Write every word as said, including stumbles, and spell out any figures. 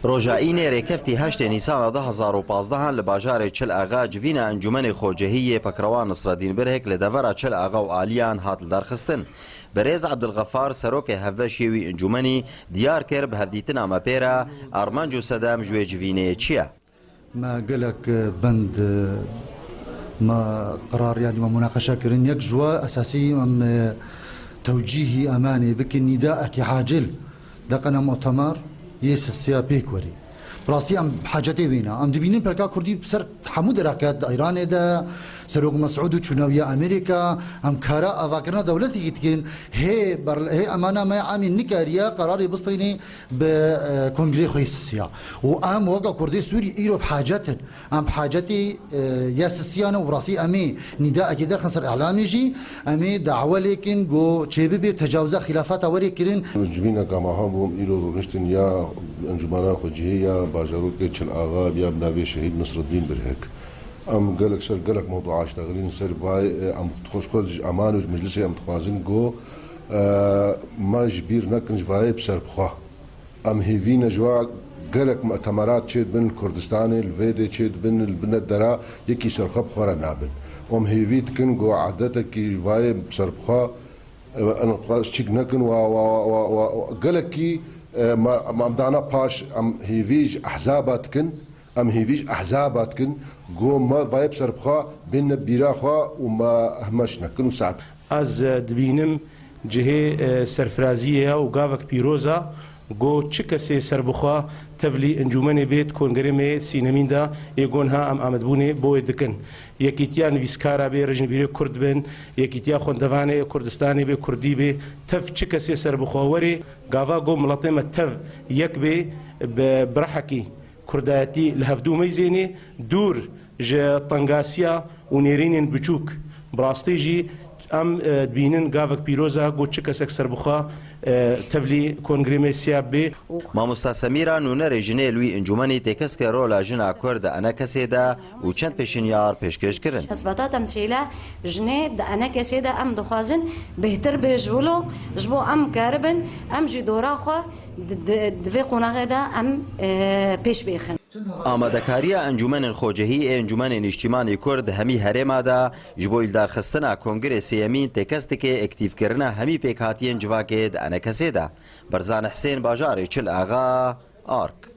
Roja Înê rêkeftî heştê Nîsana du hezar û pazdeh li bajarê Çil Axa civîna Encûmenê Xocehî yê Pekrewan Nisredîn Birhik li devera Çil Axa û aliyan hat lidarxistin. Birêz Ebdilxefar, serokê hevbeşê wî encûmenî, diyar kir, bi hevdîtina me pê re armanc û sedem ji wê civînê çi ye? Me gelek, e, bend, e, me qerar, yanî me munaqeşe kirin. Yek ji we esasî em, e, tewcîhî emanê bikin, nîdaekî acil de qene mu'temar yê sisiya pêk werî. Bi rastî em hacetê wê ne. Em dibînin pelka Kurdî bi ser hemû derake di Îranê de, Serok Mesûd û çûnawiya Amerîka, em kara avakirina dewletekî dikin. Hê ber-, hê emana me ya emîn nikariye qerarê bistînê bi, e, kongrê xwe yê sisiya. Û em weke Kurdê Sûrî îro bi hacet in. Em bi hacetê, e, ya sisiya ne û bi rastî em ê nîdaekê derxin ser îlamê jî, em ê dawe lê kin ku çêbibe, tecawiza xilafata were kirin. Civîneka me hebû, îro rûniştin ya encûmena xwecihî ya bajarokê Çil Axa ya bi navê Şehîd Nisreddîn Birhik. Em gelek ser gelek mewdûa ştexilîn ser vay, e, em xweş xwe ji eman û ji meclisê em dixwazin ku, e, me ji bîr nekin ji vayê bi ser bi xwe. Em hêvî ne ji wa gelek mu'temerat çêdibin li Kurdistanê, li vê dê çêdibin, li bine dera yekî serxwe bi xwe re nabin. Û em hêvî dikin ku edetekî ji vayê bi ser bi xwe, e, em xwe çîk nekin wa, wa, wa, wa, wa, gelekî, e, me, me em dana paş, em hêvî ji ehzaba dikin, em hêvî ji ehzaba dikin ku me vayê bi ser bi xwe bêne bîra xwe û me heme şnekin û saet. Ez, e, dibînim cihê, e, serfiraziyê ye û gavek pîroz e, go çi kesê serbixwe tevlî encûmenê bê di kongrê me sînemîn de ê gonha em amedbûnê bo wê dikin. Yekîtiya nivîskara bê, rejnivîrê Kurd bin, yekîtiya xwendevanê Kurdistanê bê, Kurdî bê, tev çi kesê serbixwe werê, gava go miletê me tev yek bê, bi, bi rehekî Kurdayetî li hevdû meyzênê, dûr ji tengasiya û nêrînên biçûk. Bi rastî jî em, e, dibînin gavek pîroz e ku çi kesek serbixwe, e, tevlî kongrê me siya bê. Mamosta Semîra nûnerê jinê li wî encûmenî têkes kir rola jina Kurd di enekesê de û çend pêşinyar pêşkêş kirin. Nisbeta temsîla jinê di enekesê de em dixwazin bêhtir bê ji wilo, ji bo em keribin, em jî dora xwe di, di, di vê qonaxê de em, e, pêş bêxin. Amadekariya encûmenên xwecihî ê Encûmenê Nîştîmanî Kurd di hemî herêma de ji bo îldarxistina Kongrê Sêyemîn têkes dike, ektîfkirina hemî pêkhatiyên civakê di enekesê de. Berzan Husên, bajarê Çil Axa, Ark.